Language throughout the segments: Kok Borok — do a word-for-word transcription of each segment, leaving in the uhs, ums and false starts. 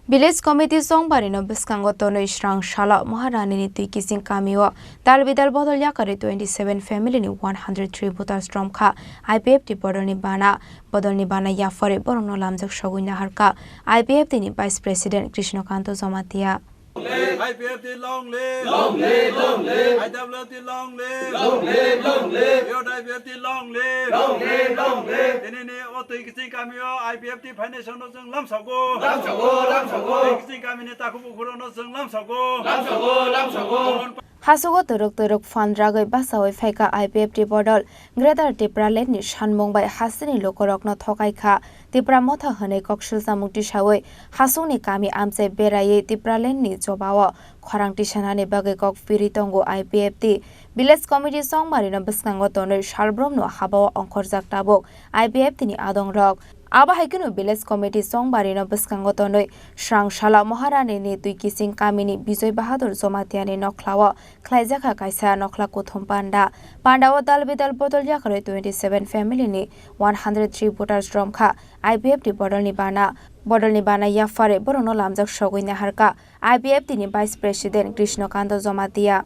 Village Committee Chongbarino bwskango tonwi srang salo Maharani ni Twi Kiching kamio dal bidal bodol yakarwi twenty seven family ni one hundred three voters romkha I P F T bodolni bana. Bodolni bana yapharwi borokno lamjak sogwi naharkha I P F T ni Vice President Krishnakanto Jamatia. I P F T long live! Long live, long live! I W F T long live! Long live, long live! Youth I P F T long live! Long live, long live! Tini ni o Twi Kiching kamio I P F T phainai songno chwng lamsago. Lamsago, lamsago. Twi Kiching kamini takhuk bukhurokno chwng lamsago. Lamsago, lamsago. Hasogo twrwk twrwk phan ragwi bachaui phaikha I P F T bodol. Greater Tipraland ni sanmung bai hasteni lukurokno thokai kha. Tipra Motha hwnwi kok silsamung tisaui hasongni kami amchai beraiwi Tipraland ni jobao khorang tisanani bagwi kok piri tongo I P F T. Village Committee Chongbarino bwskango tonwi salbrumno habao ongkhorjak tabuk I P F T ni adongrok. Abo hai kheno Village Committee Chongbarino bwskango tonwi srang sala Maharani ni Twi Kiching kamini Bijoy Bahadur Jomatiani nokhlao khlaijakha kaisa nokhla kuthum panda. Pandao dal bidal bodol yakarwi twenty seven family ni one hundred three voters romkha I P F T bodolni bana. Bodolni bana yapharwi borokno lamjak sogwi naharkha I P F T ni Vice President Krishnakanto Jamatia.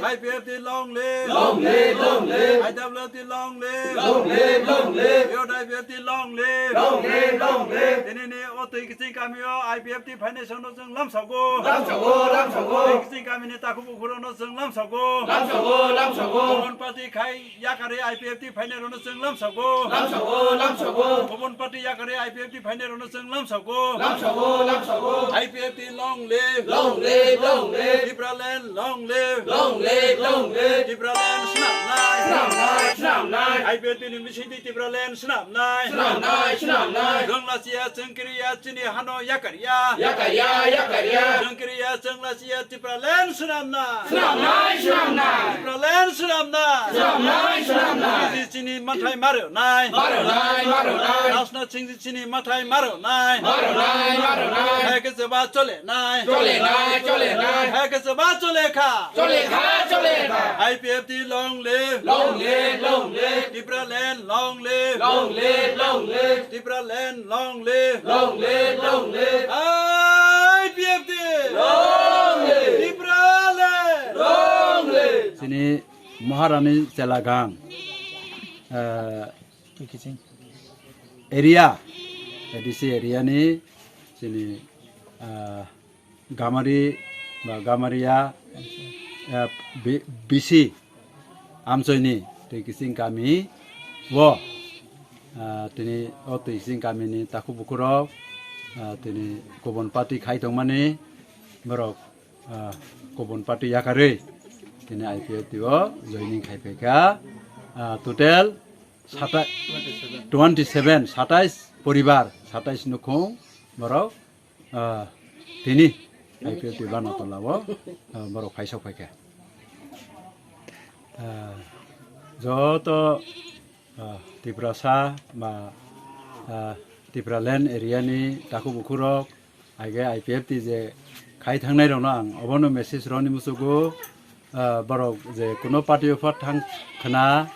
I P F T long live! Long live, long live! I W F T long live! Long live, long live! Youth I P F T long live! Long live, long live! Tini ni o Twi Kiching kamio I P F T phainai songno chwng lamsago. Lamsago, lamsago. Twi Kiching kamini takhuk bukhurokno chwng lamsago. Lamsago, lamsago. Kubun party khai yakarwi I P F T phainairokno chwng lamsago. Lamsago, lamsago. Kubun party yakarwi I P F T phainairokno chwng lamsago. Lamsago, lamsago. I P F T long live. Long live, long live. Tipraland long live. Long live, long live. Tipraland swnamnai. Swnamnai, swnamnai. I P F T ni bisingtwi Tipraland swnamnai. Swnamnai, swnamnai. Chwng lachiya, chwng kiriya, chini hano yakarya. Yakarya, yakarya. Chwng kiriya, chwng lachiya, Tipraland swnamnai. Swnamnai, swnamnai. Tipraland swnamnai. Swnamnai, swnamnai. Chini, chini mathai marwnai. Marwnai, marwnai. Rajnath Singh ji chini mathai marwnai. Marwnai, marwnai. Hai khe se ba chole nai. Chole nai, chole nai. Hai khe se ba chole kha. Chole kha, chole kha. I P F T long live. Long live, long live. Tipraland long live. Long live, long live. Tipraland long live. Long live, long live. I P F T. Long live. Tipraland. Long live. Chini Maharani Chelagang, eh, area, A D C area ni chini, ah, Gamari ba Gamaria, eh, B-, B C amchoini Twi Kiching kami o, ah, tini o Twi Kiching kami ni takhuk bukhurok, ah, tini kubun party khai tongmani borok, ah, kubun party yakarwi tini I P F T o joining khai phaikha. Ah, total sata-, twenty seven, satais poribar, satais nukhung borok, ah, tini I P F T bano tolao, ah, borok phaisok phaikha. Ah, joto, ah, Tiprasa ba, ah, Tipraland area ni takhuk bukhurok, age I P F T je khai thangnai rokno ang obono message roni muchugo, ah, borok je kuno party o phat thang khna,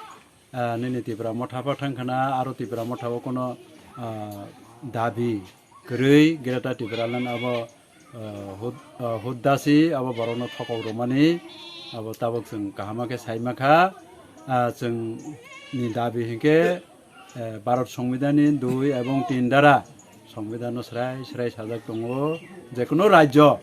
ah, nini Tipra Motha pho thang khna, aro Tipra Motha o kuno, ah, dabi kwrwi Greater Tipraland abo, ah, hud-, ah, huddasi abo borokno thokok rwmani abo tabuk chwng kaham khe sai ma kha. Ah, chwng ni dabi hinkhe, eh, Bharat Songbidan ni dui ebong tin dara Songbidan no srai srai sajak tongo, je kuno rajyo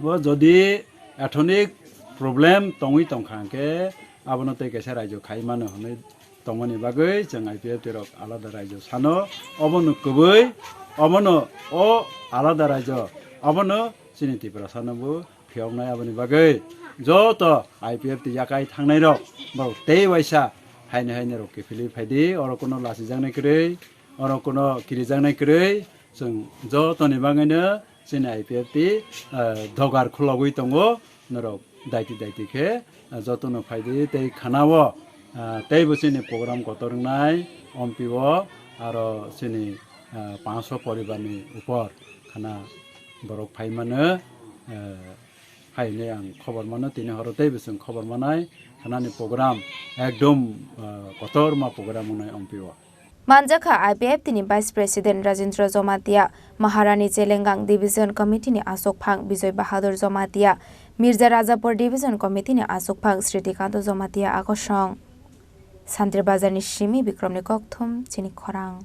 o jodi ethnic problem tongwi tongkha hwnkhe abono tei kaisa rajyo khai mano hwnwi tongmani bagwi chwng I P F T rok alada rajyo sano, obono kwbwi, obono o alada rajyo, obono chini Tiprasa no bo phiyoknai. Aboni bagwi joto I P F T yakai thangnai rok borok tei waisa haino haino rok kiphilwi phaidi, oro kuno lachijaknai kwrwi, oro kuno kirijaknai kwrwi, chwng jotoni bagwino chini I P F T, ah, dogar khulogwi tongo. Norok daiti daiti khe, ah, jotono phaidi tei khana o, ah, teibo chini program kotor wngnai ompi o, aro chini, ah, panchsho poribar ni upor khana borok phai mano, ah, hai hinwi ang khobor mano, tini horo teibo chwng khobor manai, khanani program ekdom, ah, kotorma program wngnai ompi o. Manjakha I P F T ni Vice President Rajendra Jamatia, Maharani Chelengang Division Committee ni Asokphang Bijoy Bahadur Jamatia, Mirza Rajapur Division Committee ni Asokphang Sritikanta Jamatia Akosong. Santri Bazar ni simi Bikrom ni kokthum chini khorang.